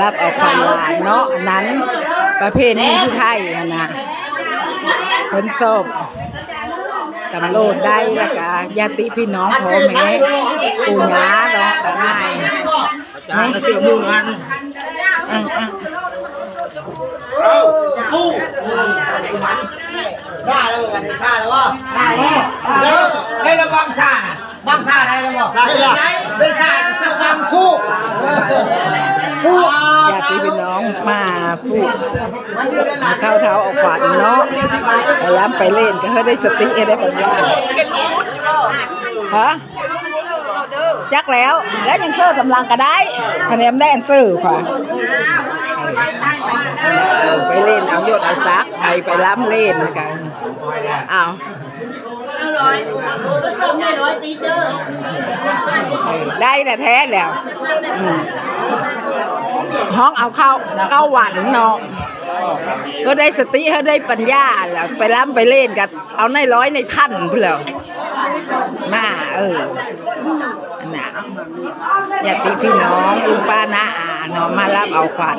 ລັບເອົາຂວັນຫຼານເນາະ ອັນນັ້ນປະເພນີຜູ້ໄທຫັ້ນນະ ເພິ່ນຊອບຕຳຫຼວດໄດ້ ແລ້ວກະຍາດຕິພີ່ນ້ອງພໍ່ແມ່ປູ່ຍ່າເນາະ ຕາໜ່າຍ ອາຈານເສື້ອມຸ້ງອັນ ອືມໆ ເອົາ ສູ້ ໄດ້ແລ້ວ ໄດ້ແລ້ວບໍ່ ໄດ້ແລ້ວບໍ່ ໄດ້ແລ້ວ ໄດ້ແລ້ວ ບັງຊາ ບັງຊາໄດ້ແລ້ວບໍ່ ໄດ້ແລ້ວ ໄດ້ຊາ ເສື້ອບັງ ສູ້ ຍາດຕິພີ່ນ້ອງມາຜູ້ ມາເຂົ້າເທົາເອົາຂວັນເນາະ ໄປລຳໄປເລ່ນ ກໍໃຫ້ໄດ້ສະຕິ ໃຫ້ໄດ້ປັນຍາ ຮະ ຈັກແລ້ວ ແລ້ວຍັງເຊີຕຳລັງກໍໄດ້ ຄະແນນແດນເຊີຂ້ອຍ ເອີ ໄປເລ່ນເອົາຍົດເອົາສັກ ໄປ ໄປລຳເລ່ນກັນ ອ້າວ ໄດ້ແທ້ໆແລ້ວ ອືມ ຮ້ອງເອົາເຂົ້າເກົ້າວັນເນາະ ເຮົາໄດ້ສະຕິ ເຮົາໄດ້ປັນຍາ ແລ້ວໄປລຳໄປເລ່ນກໍເອົາໃນຮ້ອຍໃນພັນພຸ້ນແຫຼ້ວ ມາ ເອີ ອັນນະ ຍາດຕິພີ່ນ້ອງ ລຸງປ້ານ້າອາເນາະ ມາຮັບເອົາຂວັນ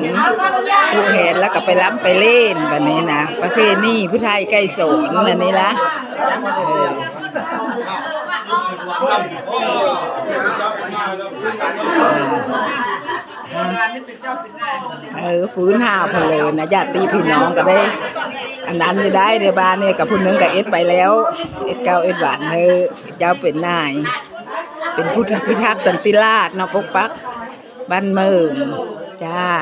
ຜູ້ແຫນ ແລ້ວກໍໄປລຳໄປເລ່ນ ບັດນີ້ນະ ປະເພນີຜູ້ໄທໄກສອນ ອັນນີ້ລະ ເອີ ເອີ ຟື້ນຫາເພິ່ນເລີຍນະ ຍາດຕິພີ່ນ້ອງກໍໄດ້ ອັນນັ້ນຢູ່ໄດ້ ໃນບ້ານນີ້ກໍຜູ້ໜຶ່ງກໍເອັດໄປແລ້ວ ເອັດເກົ້າເອັດວັນ ເອີ ເຈົ້າເປັນນາຍ ເປັນຜູ້ພິທັກສັນຕິລາດເນາະ ປົກປັກບ້ານເມືອງ ຈ້າ.